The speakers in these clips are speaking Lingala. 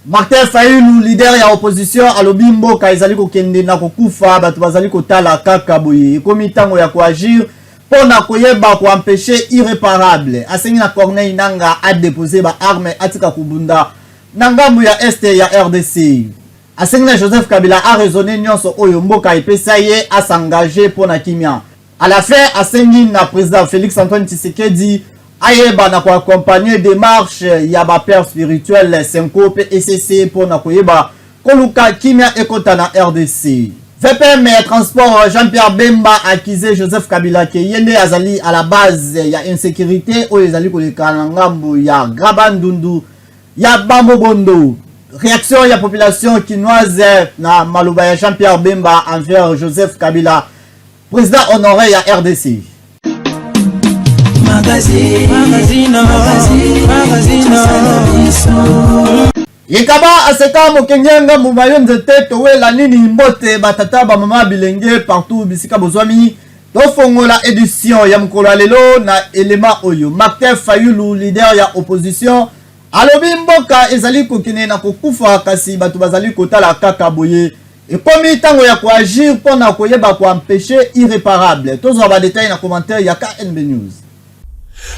Martin Fayulu, leader ya opposition, alobi mboka ezali kokende na kokufa, bato bazali kotala kaka boye. Ekomi ntango ya koagir mpo na koyeba koempêcher irréparable. Asengi na Corneille Nanga adépose baarmes, atika kobunda na ngambu ya Est ya RDC. Asengi na Joseph Kabila araisonne nyonso oyo mboka epesa ye, as'engage mpo na kimia. À la fin, asengi na président Félix Antoine Tshisekedi ayeba na koaccompagne démarche ya bapère spirituel CENCO mpe ECC mpo na koyeba koluka kimia ekota na RDC. VPM ya transport Jean-Pierre Bemba accusé Joseph Kabila ke ye nde azali à la base ya insécurité oyo ezali koleka na ngambu ya Grand Bandundu ya Bambobondo. Réaction ya population kinoise na maloba ya Jean-Pierre Bemba envers Joseph Kabila, président honoré ya RDC. Magazine, magazine, magazine. Yekaba aseka mokenge ngambu mayo nzete towela nini. Mbote batata, bamama, bilenge partout bisika bozwami. Tofongola édition ya mokolo ya lelo na elema oyo. Martin Fayulu, leader ya opposition, alobi mboka ezali kokende na kokufa, kasi bato bazali kotala kaka boye. Ekomi ntango ya koagir mpo na koyeba koempêcher irréparable. Tozwa badétails na commentaire ya KNB News.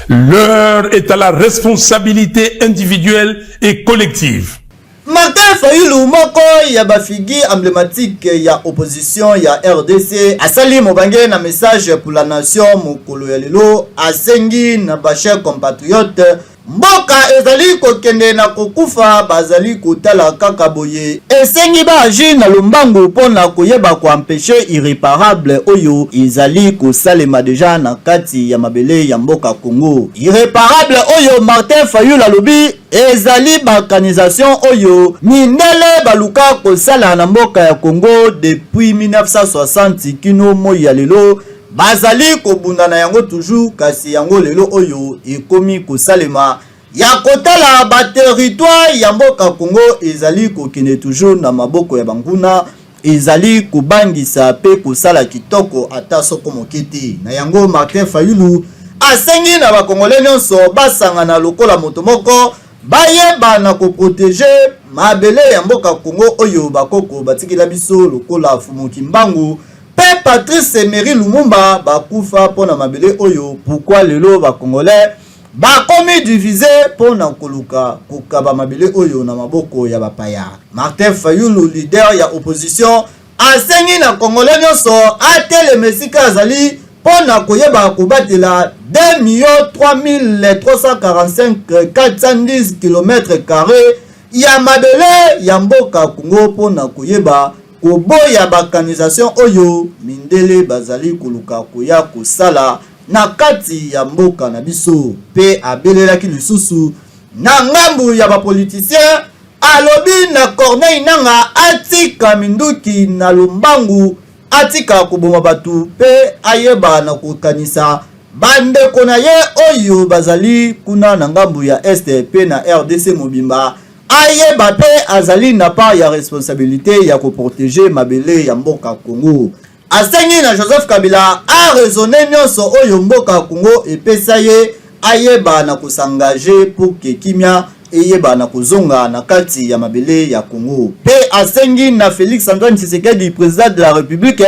L'heure est à la responsabilité individuelle et collective. Martin Fayulu, moko ya bafigure emblématique ya opposition ya RDC, asali mobange na message pour la nation mokolo ya lelo. Asengi na bachers compatriotes, mboka ezali kokende na kokufa, bazali kotala kaka boye. Esengi baagir na lombangu mpo na koyeba koempêcher irréparable oyo ezali kosalema déjà na kati ya mabele ya mboka Congo. Irréparable oyo Martin Fayulu alobi ezali balkanisation oyo mindele baluka kosala na mboka ya Congo depuis 1960 kino moi ya lelo. Bazali kobunda na yango toujours, kasi yango lelo oyo ekomi kosalema ya kotala baterritoire ya mboka Congo ezali kokende toujours na maboko ya banguna. Ezali kobangisa mpe kosala kitoko ata soko moke te. Na yango, Martin Fayulu asengi na bakongole nyonso basangana lokola moto moko, bayeba na koprotéger mabele ya mboka Congo oyo bakoko batikela biso, lokola Fumuki Mbangu mpe Patrice Emery Lumumba bakufa mpo na mabele oyo. Pourquoi lelo bakongolais bakomi divisés mpo na koluka kokaba mabele oyo na maboko ya bapaya? Martin Fayulu, leader ya opposition, asengi na Kongole nyonso atelema esika azali mpo na koyeba kobatela 2 3 345 410 km carré ya mabele ya mboka Congo, mpo na koyeba koboya balkanisation oyo mindele bazali koluka koya kosala na kati ya mboka na biso. Mpe abelelaki lisusu na ngambu ya bapoliticien. Alobi na Corneille Nanga atika minduki na lombangu, atika koboma bato mpe ayeba na kokanisa bandeko na ye oyo bazali kuna na ngambu ya Est mpe na RDC mobimba. Ayeba mpe azali na part ya responsabilité ya koprotéger mabele ya mboka Congo. Asengi na Joseph Kabila araisonne nyonso oyo mboka Congo epesa ye, ayeba na kos'engager pour ke kimia eyeba na kozonga na kati ya mabele ya Congo. Mpe asengi na Félix Antoine Tshisekedi, président de la République,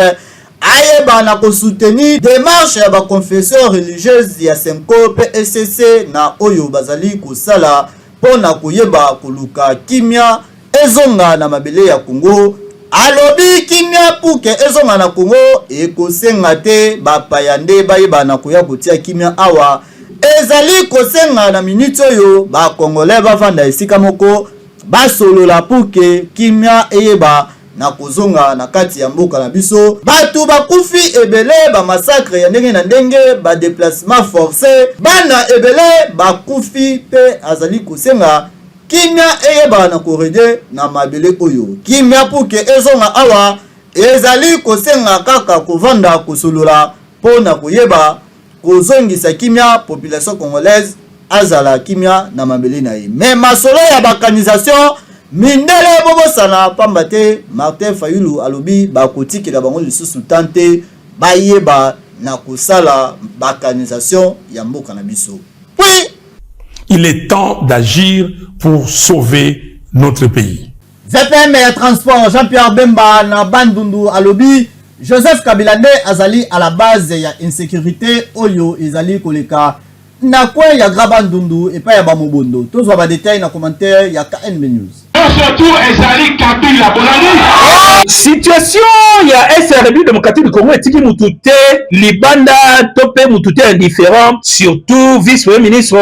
ayeba na kosoutenir démarche ya baconfession religieuse ya CENCO mpe ECC na oyo bazali kosala mpo na koyeba koluka kimia ezonga na mabele ya Congo. Alobi kimia pour ke ezonga na Congo ekosenga te bapaya nde bayeba na koya kotia kimia awa. Ezali kosenga na miniti oyo bakongolais bavanda esika moko, basolola pour ke kimia eyeba na kozonga na kati ya mboka na biso. Bato bakufi ebele, bamassacre ya ndenge na ndenge, badéplacement forcé, bana ebele bakufi. Mpe azali kosenga kimia eyeba na korégner na mabele oyo. Kimia pour ke ezonga awa ezali kosenga kaka kovanda, kosolola mpo na koyeba kozongisa kimia, population congolaise azala kimia na mabele na ye. Mais masolo ya balkanisation, mindele bobosana, pamba te Martin Fayulu alobi bakotikela bango lisusu tan te bayeba na kosala balkanisation ya mboka na biso. Puis Il est temps d'agir pour sauver notre pays. VPM ya transport Jean-Pierre Bemba na Bandundu alobi Joseph Kabila nde azali à la base ya insécurité oyo ezali koleka na coin ya Grand Bandundu epai ya bamobondo. Tozwa ba détails na commentaire ya KNB News. Nyonso tout ezali Kabila bolandi. Situation ya Est ya République démocratique du Congo etiki mutu te libanda to mpe mutu te indifférent, surtout vice premier ministre,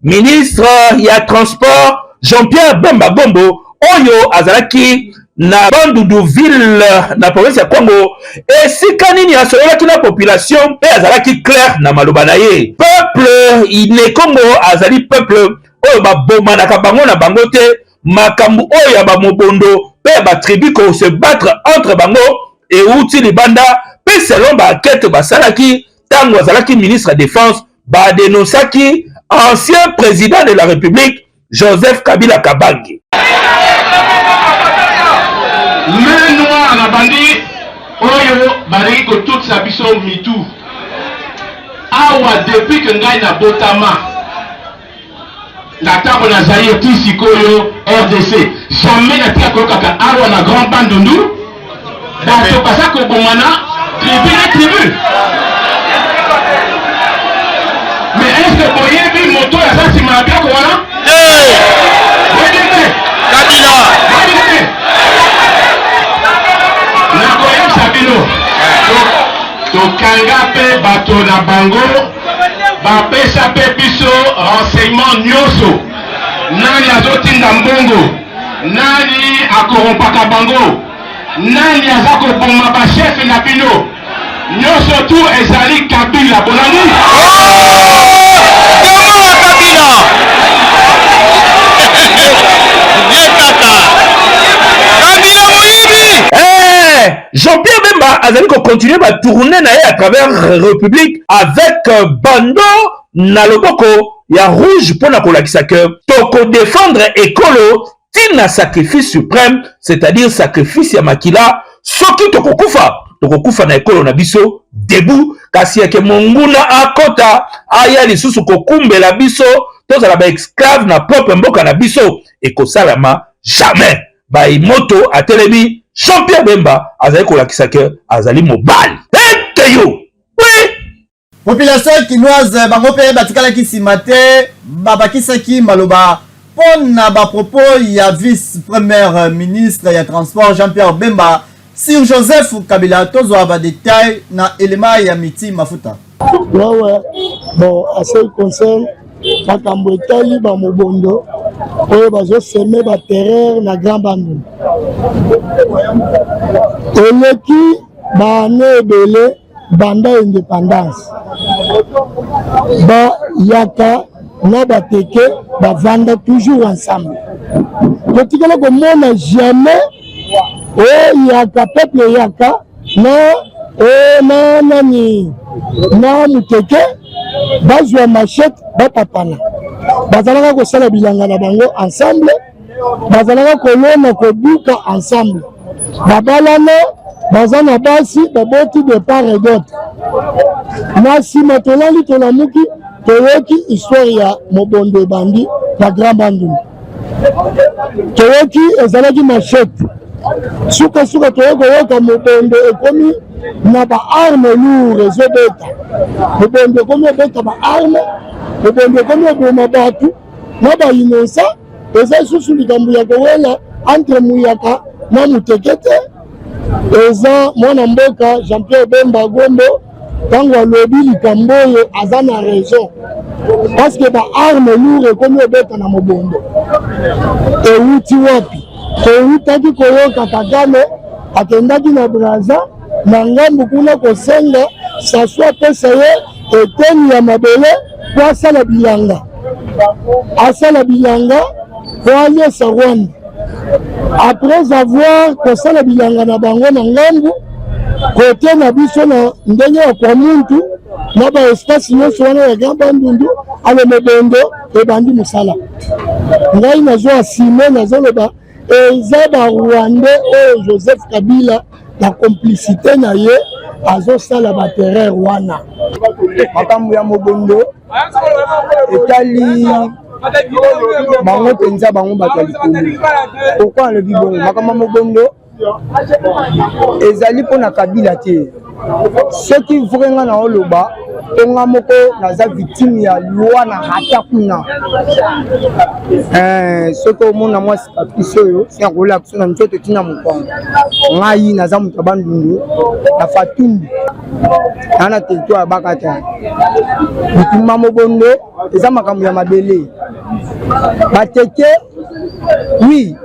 ministre ya transport Jean-Pierre Bemba Gombo oyo azalaki na Bandundu ville na province ya Kwango, esika nini asololaki na population mpe azalaki clair na maloba na ye. Peuple ne Congo azali peuple oyo babomanaka bango na bango te. Makambo oyo ya bamobondo mpe ya batribu ko se battre entre bango euti libanda, mpe selon baenquête basalaki ntango azalaki ministre ya défense, badenosaki ancien président de la République Joseph Kabila Kabange. Main noire na bandi oyo balingi kotutisa biso mitu awa depuis que ngai nabotama na ntango nazali ti sikoyo RDC jamais natika koyokaka awa na Grand Bandundu bato baza kobomana tribu na tribu. Mais est-ce que boyebi moto oyo aza nsima na biloko wana? Boyebi te? Kabila. Boyebi te? Nakoyebisa bino, tokanga mpe bato na bango, bapesa mpe biso renseignement nyonso, nani azotinda mbongo, nani akorompaka bango, nani aza koboma bachef na bino. Nyonso tu ezali Kabila bolandi. Demo Kabila. Ye kaka. Kabila moyibi. Eh, Jean-Pierre Bemba azali kocontinue batourne na ye à travers République avec bando na loboko ya rouge mpo na kolakisa ke tokodefendre ekolo tina sacrifice suprême, c'est-à-dire sacrifice ya makila. Soki tokokufa, tokokufa na ekolo na biso debout, kasi yake monguna akota aya lisusu kokumbela biso tozala baesclave na propre mboka na biso, ekosalama jamais. Baimoto atelemi, Jean-Pierre Bemba azali kolakisa ke azali mobali ete yo oui. Population kinoise bango mpe batikalaki nsima te, babakisaki maloba mpo na bapropos ya vice premier ministre ya transport Jean-Pierre Bemba sur Joseph Kabila. Tozwa badetail na elema ya Miti Mafuta. Ouais, bon, à ce qui concerne makambo etali bamobondo oyo bazoseme baterreur na Grand Bandundu, eleki baane ebele banda indépendance, bayaka na bateke bavanda toujours ensemble. Totikala komona jamais oyaka peuple yaka na o na nani na muteke bazwa machette bapapana. Bazalaka kosala bilanga na bango ensemble, bazalaka kolona kobuka ensemble, babalana, baza na basi, baboti de part et d'autre. Na nsima tolali, tolamuki, toyoki histoire ya mobondo ebandi na Grand Bandundu. Toyoki ezalaki machette, sukasuka toye koyoka mobondo ekomi na baarme lourde ezobeta. Mobondo ekomi obeta baarme, mobondo ekomi oboma bato na bainonsa. Eza lisusu likambo ya kowela entre muyaka na muteke te. Eza mwana mboka Jean-Pierre Bemba Gombo, ntango alobi likambo oyo aza na raison, parce que baarme lourde ekomi obeta na mobondo ewuti wapi? Towutaki koyoka Kagame akendaki na Braza na ngambu kuna kosenga Sassou apesa ye eteni ya mabele po asala bilanga, asala bilanga po aliesa Rwanda. Après avoir kosala bilanga na bango na ngambu kote na biso na ndenge ya kwa muntu na baespace nyonso wana ya Grand Bandundu, ale mobondo ebandi mosala. Ngai nazo asime, nazoloba eza barwandais oyo Joseph Kabila na complicité na ye azosala baterreur wana. Makambo ya mobondo etali Bango mpenza bango bato ya likolo. Pourquoi alobi bongo? Makambo ya mobondo ezali mpo na Kabila te. Soki vrai nga na oloba mpo nga moko naza victime ya liwa na rata kuna. Eh, soki omona mwa cicatrice oyo si nakolakisa na nzoto ntina mokongo, ngai naza moto ya Bandundu na Fatumbi, naa na territoire ya Bakata. Bitumba mobondo eza makambo ya mabele bateke. Oui,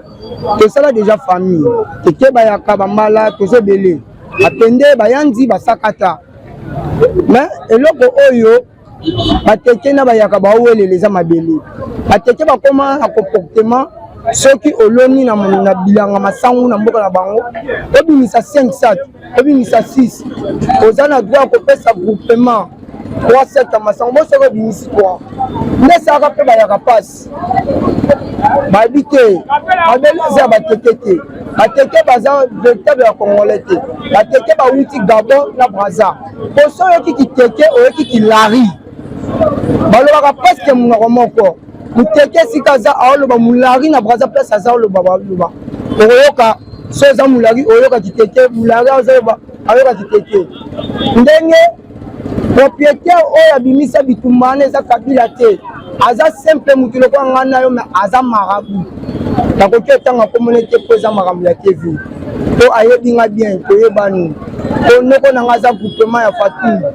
tosala deja famille teke bayaka bambala toza ebele bapende bayanzi basakata, mais eloko oyo bateke na bayaka baowelela eza mabele. Bateke bakoma na comportement, soki oloni na bilanga masangu na mboka na bango, obimisa 5 sac, obimisa 6, oza na droit ya kopesa groupement 3 sac ya masangu. Bo soki obimisi 3 nde esalaka mpe bayaka mpasi. Bayebi te mabele eza ya bateke te. Bateke baza véritable ya congolais te. Bateke bawuti Gabon na Braza. Poso oyoki kiteke, oyoki kilari, balobaka presque monoko moko. Moteke esika aza aoloba molari, na Braza place aza oloba baloba, okoyoka so eza molari, oyoka kiteke, molari azoloba ayoka kiteke. Ndenge propriétaire oyo abimisa bitumba wana eza Kabila te, aza simple motu lokola ngai na yo, me aza marabu. Nakoki otanga komona te mpo eza makambo ya TV, mpo ayebi nga bien, toyebani, mpo noko na nga aza groupement ya Fatumbi,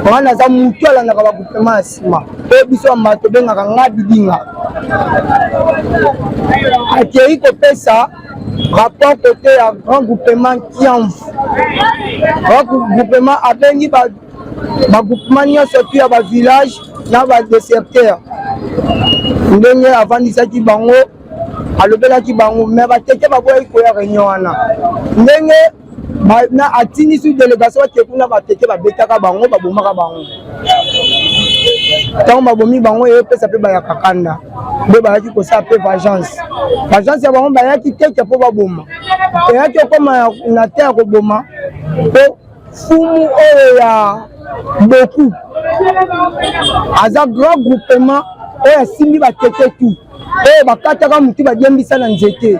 nga naza motu alandaka bagroupement ya nsima oyo biso ya mbato tobengaka nga bidinga. Akei kopesa rapport kote ya grand groupement Kiamvu. Grand groupement abengi bagroupement nyonso tu ya bavillage na badesserteur. Ndenge avandisaki bango, alobelaki bango, me bateke baboyaki koya réunion wana. Ndenge na atindi su délégation bake kuna, bateke babetaka bango, babomaka bango. Ntango babomi bango, eyepesa mpe bayaka kanda, nde bayaki kosala mpe vengeance. Vengeance ya bango, bayaki teke mpo baboma, eyaki okoma na te ya koboma, mpo fumu oyo ya Boku aza grand groupement oyo asimbi bateke tu oyo bakataka motu badiembisa na nzete.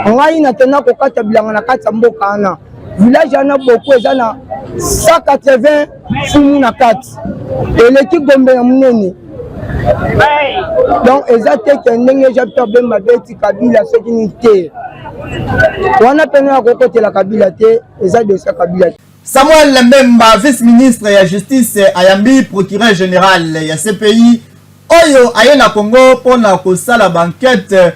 Ngai nakenda kokata bilanga na kati ya mboka wana, village wana Boku eza na 180 fumu na kati, eleki Gombe ya monene. Donc eza te ke ndenge Jean Pierre Bemba beti Kabila soki nini te, wana pene ya kokotela Kabila te, eza dossier ya Kabila te. Samuel Mbemba, vice-ministre ya Justice, ayambi procureur general ya CPI oyo aye na Congo mpo na kosala ba enquete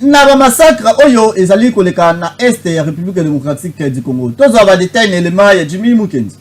na ba massacre oyo ezali koleka na est ya République démocratique du Congo. Tozwa ba details na elema ya Jimmy Mukendi.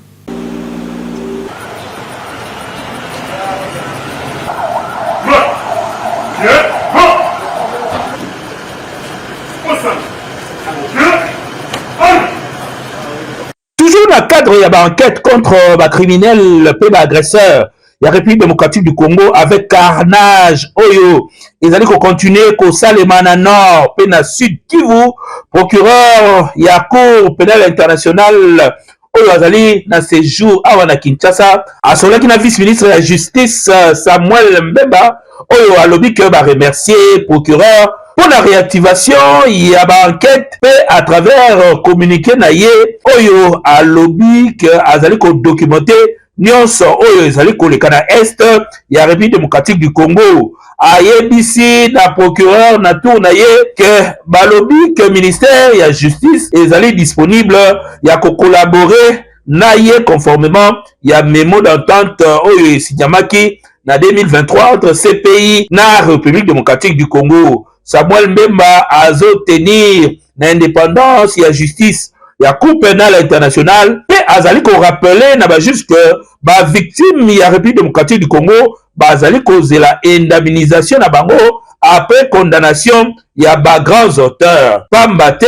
Toujours na cadre ya ba enquête contre ba criminels pe ba agresseurs ya République démocratique du Congo, avec carnage oyo ezali ko continuer kosalema na nord pe na sud Kivu, procureur ya Cour pénale internationale oyo azali na séjour awa na Kinshasa asolaki na vice-ministre ya justice Samuel Mbemba, oyo alobi ke ba remercier procureur mpo na réactivation ya ba enquête. Mpe à travers communiqué na ye oyo alobi ke azali kodocumenter nyonso oyo ezali koleka na est ya République démocratique du Congo, ayebisi na procureur na tour na ye ke balobi ke ministère ya justice ezali disponible ya kocollaborer na ye conformément ya memo d'entente oyo esinyamaki na 2023 entre CPI na République démocratique du Congo. Samuel Mbemba azotenir na indépendance ya justice ya Cour pénale internationale mpe azali korappeler na bajuge que bavictime ya République démocratique du Congo bazali kozela indemnisation na bango après condamnation ya bagrands auteurs, pamba te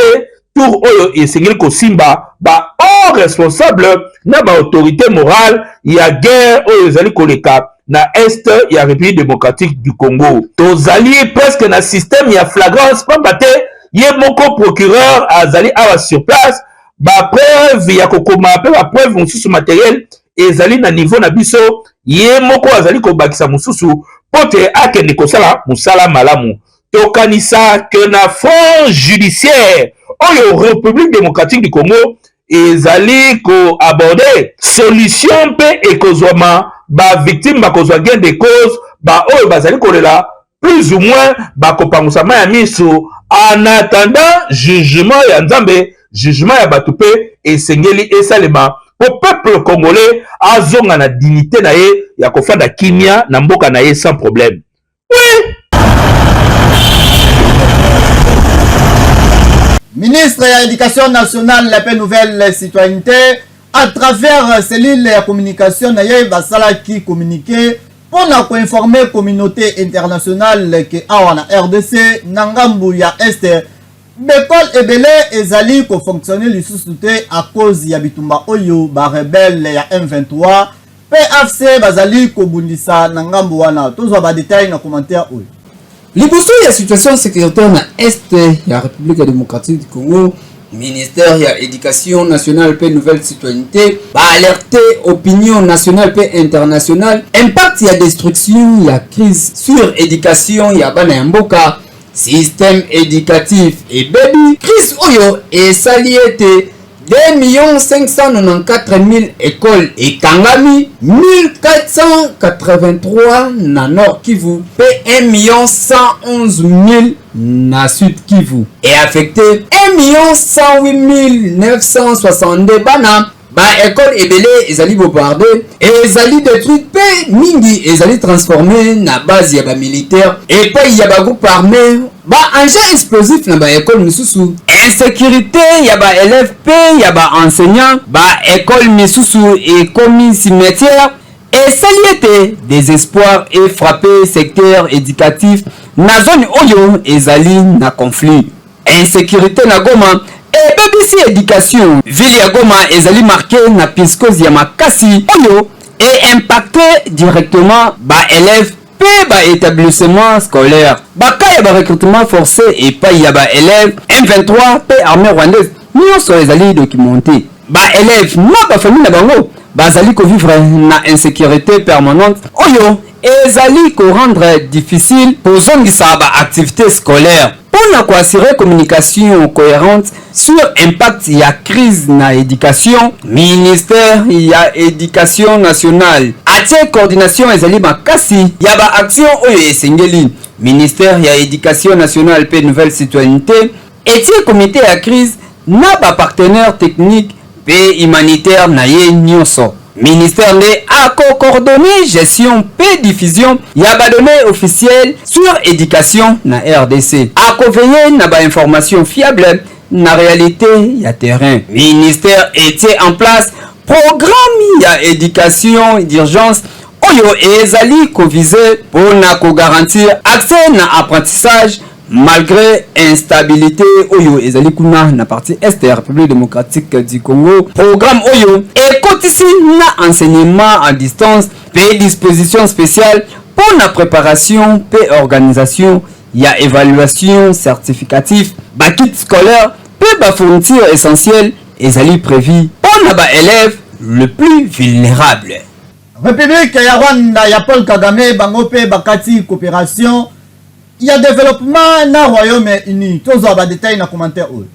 tour oyo esengeli kosimba ba hauts responsables na ba autorité morale ya guerre oyo ezali koleka na est ya République démocratique du Congo. Tozali presque na système ya flagrance, pamba te ye moko procureur azali awa sur place, bapreuve ya kokoma mpe bapreuve mosusu matériel ezali na niveau na biso, ye moko azali kobakisa mosusu. mpo te akende kosala mosala malamu. Tokanisa que na front judiciaire oyo Republique democratique du Congo ezali ko aborder solution mpe ekozwama, ba victimes bakozwa gain de cause, ba oyo bazali kolela plus ou moins bakopangusa mai ya miso en attendant jugement ya Nzambe, jugement ya bato mpe esengeli esalema mpo peuple congolais azonga na dignité na ye ya kofanda kimia na mboka na ye sans problème. Oui. Ministre ya Education nationale mpe nouvelle citoyenneté à travers cellule ya communication na ye basalaki communiqué mpo na koinforme communauté internationale ke awa na RDC na ngambu ya Est B'ecole ebele ezali ko fonctionner lisusu te à cause ya bitumba oyo ba rebelles ya M23 pe AFC bazali kobundisa na ngambo wana. Tozwa ba details na commentaire oyo. Liboso ya situation securitaire na Est ya Republique democratique du Congo, ministère ya Education nationale pe nouvelle citoyenneté ba alerte opinion nationale pe internationale impact ya destruction ya crise sur education ya bana ya mboka. Système educatif ebebi. Crise oyo esali ete 2 594 000 ecoles ekangami, 1483 na Nord Kivu mpe 1 111 000 na Sud Kivu, e affecte 1 108 962 bana. Ba ecole ebele ezali bombarde, ezali detruite mpe mingi ezali transforme na base ya ba militaire epai ya ba groupe armé, ba engins explosifs na ba ecole misusu. Insécurité ya ba élèves mpe ya ba enseignants, ba ecole misusu ekomi cimetière, esali ete désespoir e frappe secteur éducatif na zone oyo ezali na conflit. Insécurité na Goma ebebisi education. Ville ya Goma ezali marqué na psychose ya makasi oyo e impacte directement ba élèves mpe ba établissement scolaire. Ba cas ya ba recrutement forcé epai ya ba élèves M23 mpe armée rwandaise nyonso ezali documenté. Ba élèves na ba famille na bango bazali kovivre na insécurité permanente oyo ezali korendre difficile kozongisa ba activité scolaire. Mpona koassurer communication cohérente sur impact ya crise na éducation, ministère ya Éducation nationale atie coordination ezali makasi ya ba action oyo esengeli. Ministère ya Éducation nationale mpe nouvelle citoyenneté etie comité ya crise na bapartenaire technique mpe humanitaire na ye nyonso. Ministère nde akocoordonner gestion mpe diffusion ya badonnées officielles sur éducation na RDC, akoveiller na bainformation fiable na réalité ya terrain. Ministère etie en place programme ya éducation d'urgence oyo ezali koviser mpona kogarantir accès na apprentissage malgré instabilité oyo ezali kuna na partie Est ya République démocratique du Congo. Programme oyo ekotisi na enseignement à distance mpe disposition spéciale mpo na préparation mpe organisation ya évaluation certificatif. Bakit scolaire mpe bafourniture essentielle ezali prévu mpo na baélèves le plus vulnérable. République ya Rwanda ya Paul Kagame, bango mpe bakati coopération ya développement na Royaume-Uni. Tozwa badetail na commentaire oyo.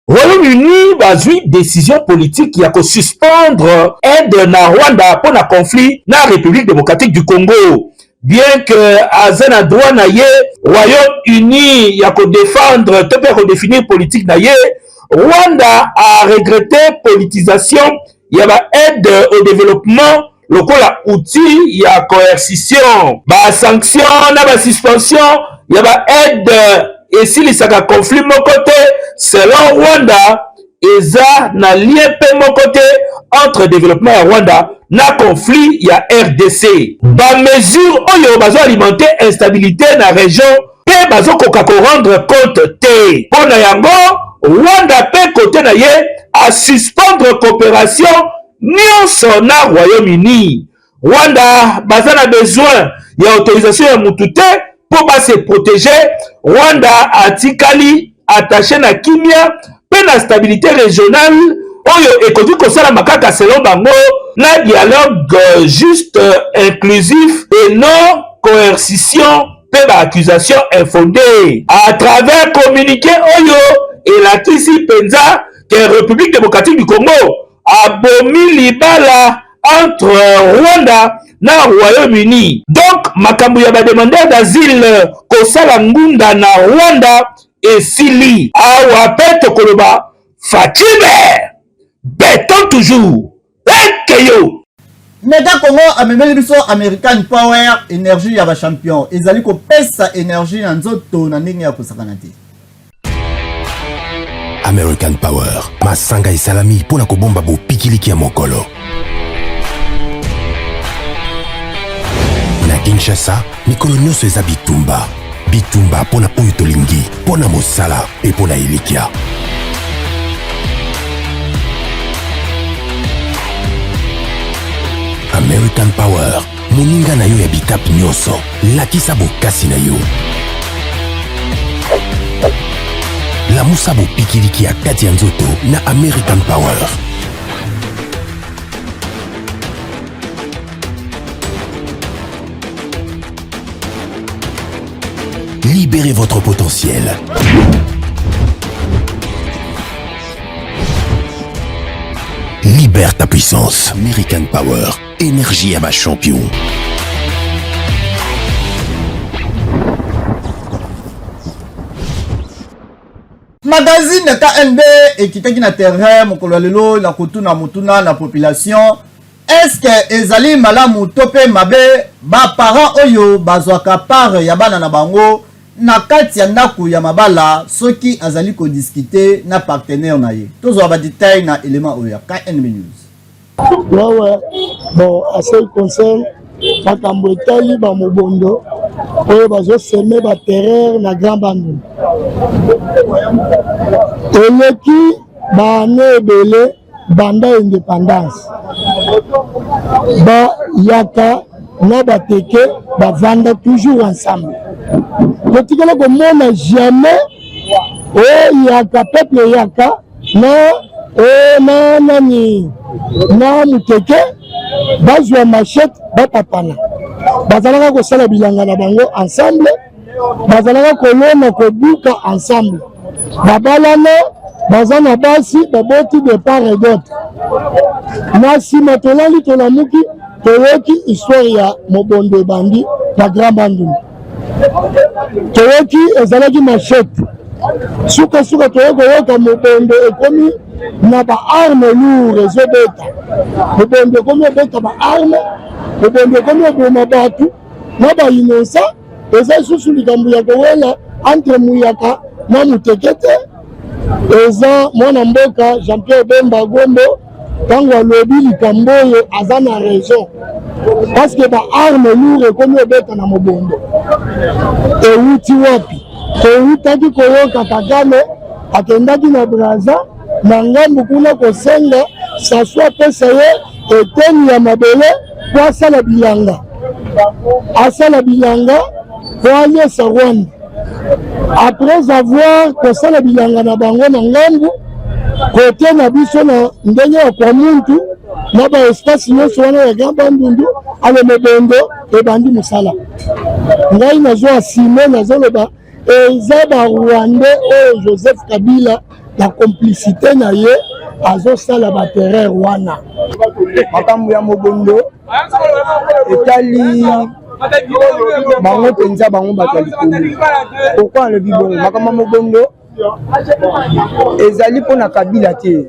Royaume-Uni bazwi décision politique ya kosuspendre aide na Rwanda mpo na conflit na République démocratique du Congo. Bien que aza na droit na ye, Royaume-Uni, ya kodéfendre to mpe ya kodéfinir politique na ye, Rwanda a regretté politisation ya ba aide au développement lokola outil ya coercition. Basanction na basuspension ya baaide esilisaka conflit moko te. Selon Rwanda, eza na lien mpe moko te entre développement ya Rwanda na conflit ya RDC. Bamesure oyo bazoalimenter instabilité na région mpe bazokoka korendre compte te. Mpo na yango, Rwanda mpe kote na ye asuspendre coopération nyonso na Royaume-Uni. Rwanda baza na besoin ya autorisation ya mutu te mpo base protéger. Rwanda atikali attaché na kimia mpe na stabilité régionale oyo ekoki kosalama kaka, selon bango, na dialogue juste, inclusif et non. coercition mpe ba accusations infondées. À travers communiqué oyo elakisi mpenza que République démocratique du Congo abomi libala entre Rwanda na Royaume-Uni. Donc makambo ya ba demandeurs d'asile kosala ngunda na Rwanda esili. Awa mpe tokoloba Fatshi beton toujours ekeyo. Mega Congo amemeli biso American Power, energie ya ba champion ezali kopesa energie na nzoto na ndenge ya kosakana te. American Power, masanga esalami mpo na kobomba bopikiliki ya mokolo. Na Kinshasa, mikolo nyonso eza bitumba. Bitumba mpo na oyo tolingi, mpo na mosala mpe mpo na elikya. American Power, moninga na yo ya bitape nyonso, lakisa bokasi na yo. Lamusa bopikiliki ya kati ya nzoto na American Power. Libérez votre potentiel. Libère ta puissance. American Power. Énergie à ma champion. Magazine KNB ekitaki na terrain mokolo ya lelo na kotuna motuna na population est-ce que ezali malamu to mpe mabe ba parents oyo bazwaka part ya bana na bango na kati ya ndako ya mabala soki azali ko discuter na partenaire na ye. Tozwa ba details na element oyo ya KNB News. Ouais, ouais. Bon, à ce qui concerne makambo etali ba mobondo oyo bazoseme ba terreur na Grand Bandundu eleki baane ebele banda independance bayaka na bateke bavanda toujours ensemble totikala komona jamais oyaka peuple eyaka na o na nani na muteke bazwa machette bapapana bazalaka kosala bilanga na bango ensemble bazalaka kolona kobuka ensemble babalana baza na basi baboti de part et d'autre na nsima tolali tolamuki toyoki histoire ya mobondo ebandi na grand bandundu toyoki ezalaki machete sukasuka toye koyoka mobondo ekomi na baarme lourd ezobeta mobondo ekomi obeta baarme mobondo ekomi oboma bato na bainosa eza lisusu likambo ya kowela entre muyaka na muteke te eza mwana mboka jean pierre bemba gombo ntango alobi likambo oyo aza na raison parce que ba arme lourd ekomi obeta na mobondo ewuti wapi towutaki koyoka kagame akendaki na braza na ngambu kuna kosenga sasu apesa ye eteni ya mabele mpo asala bilanga asala bilanga mpo aliesa rwanda après avoir kosala bilanga na bango na ngambu kote na biso na ndenge ya kwa muntu na ba espace nyonso wana ya grand bandundu ale mobondo ebandi mosala ngai nazo asime nazoloba eza ba rwandais oyo joseph kabila na complicité na ye azosala ba terreur wana makambo ya mobondo etali bango mpenza bango bato ya likolo pourkui alobi bongo makambo ya mobondo ezali mpo na kabila te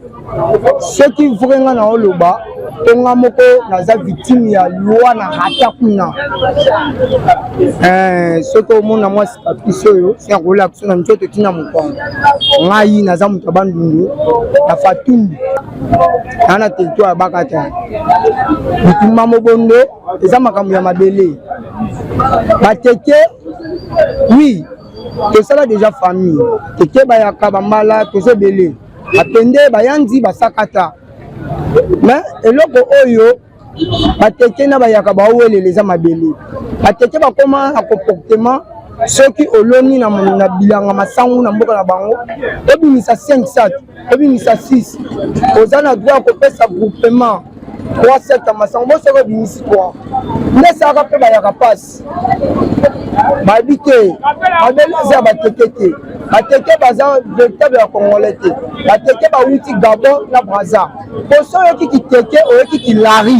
soki vrai nga na oloba mpo nga moko naza victime ya liwa na rata kuna eh, soki omona mwa cicatrice oyo si nakolakisa na nzoto ntina mokongo ngai naza moto ya bandundu na fatumbi naa na territoire ya bakata bitumba mobondo eza makambo ya mabele bateke oui tosala deja famille teke bayaka bambala toza ebele bapende bayanzi basakata mais eloko oyo bateke na bayaka baowelela eza mabele bateke bakoma na comportement soki oloni na, na bilanga masangu na mboka na bango obimisa 5 sac obimisa 6 oza na droit ya kopesa groupement. 3 7 ya masango bosoko ebimisi 3 nde esalaka mpe bayaka mpasi bayebi te mabele eza ya bateke te. Bateke baza véritable ya congolais te. Bateke bawuti Gabon na Brazza. Poso oyoki kiteke, oyoki kilari,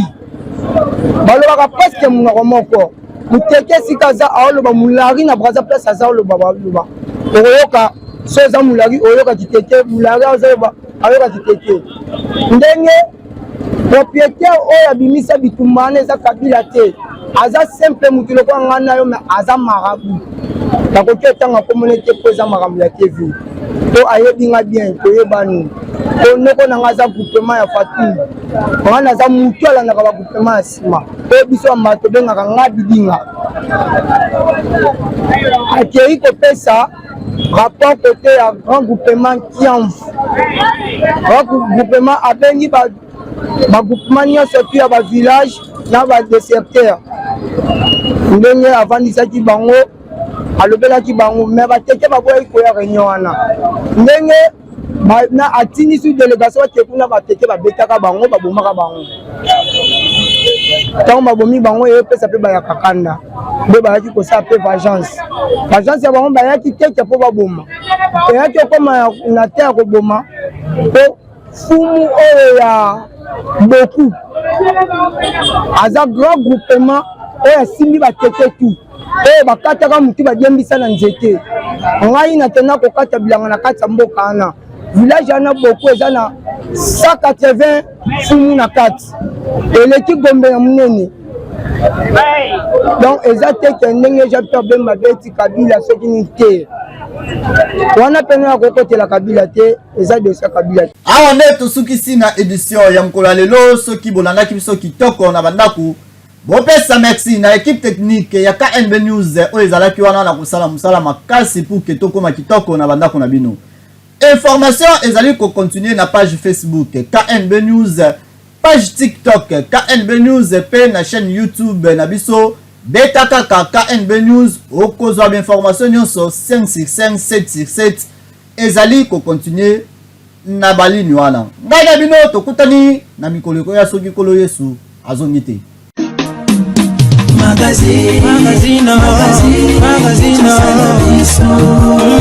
balobaka presque monoko moko. Muteke esika aza aoloba mulari, na Brazza place aza oloba baloba, okoyoka so eza mulari oyoka kiteke, mulari azoloba ayoka kiteke. Ndenge propriétaire oyo abimisa bitumba wana eza Kabila te, aza simple motu lokola ngai na yo, me aza marabu. Nakoki otanga komona te mpo eza makambo ya TV, mpo ayebi nga bien, toyebani mpo noko na nga aza groupement ya Fatou, nga naza motu alandaka bagroupement ya nsima, mpo biso ya mbato tobengaka nga bidinga. Akei kopesa rapport kote ya grand groupement Kiamvu. Grand groupement abengi ba bagroupement nyonso tu ya bavillage na badeserteur, ndenge avandisaki bango, alobelaki bango, me bateke baboyaki koya réunion wana. Ndenge na atindi su délégation bake kuna, bateke babetaka bango, babomaka bango. Ntango babomi bango, eyepesa mpe bayaka kanda, nde bayaki kosala mpe vengeance. Vengeance ya bango, bayaki teke mpo baboma, eyaki okoma na te ya koboma, mpo fumu oyo ya Boku aza grand groupement oyo asimbi bateke tu oyo bakataka motu, badiembisa na nzete. Ngai nakenda kokata bilanga na kati ya mboka wana, village wana Boku eza na 180 fumu na kati, eleki Gombe ya monene. Donc eza te ke ndenge Jean Pierre Bemba beti Kabila soki nini te, wana mpena ya kokotela Kabila te, eza dossier Kabila te. Awa nde tosukisi na edition ya mokolo ya lelo. Soki bolandaki biso kitoko na bandako, bopesa merci na équipe technique ya KNB News oyo ezalaki wana na kosala mosala makasi pour ke tokóma kitoko na bandako na bino. Information ezali kocontinue na page Facebook KNB News, page TikTok KNB News mpe na chaîne YouTube na biso. Beta kaka KNB News, okozwa bainformation nyonso 5 sur 5, 7 sur 7 ezali kocontinue na balini wana. Ngai na bino tokutani na mikolo ekoya, soki Nkolo Yesu azongi te. Magazine, magazine, magazine.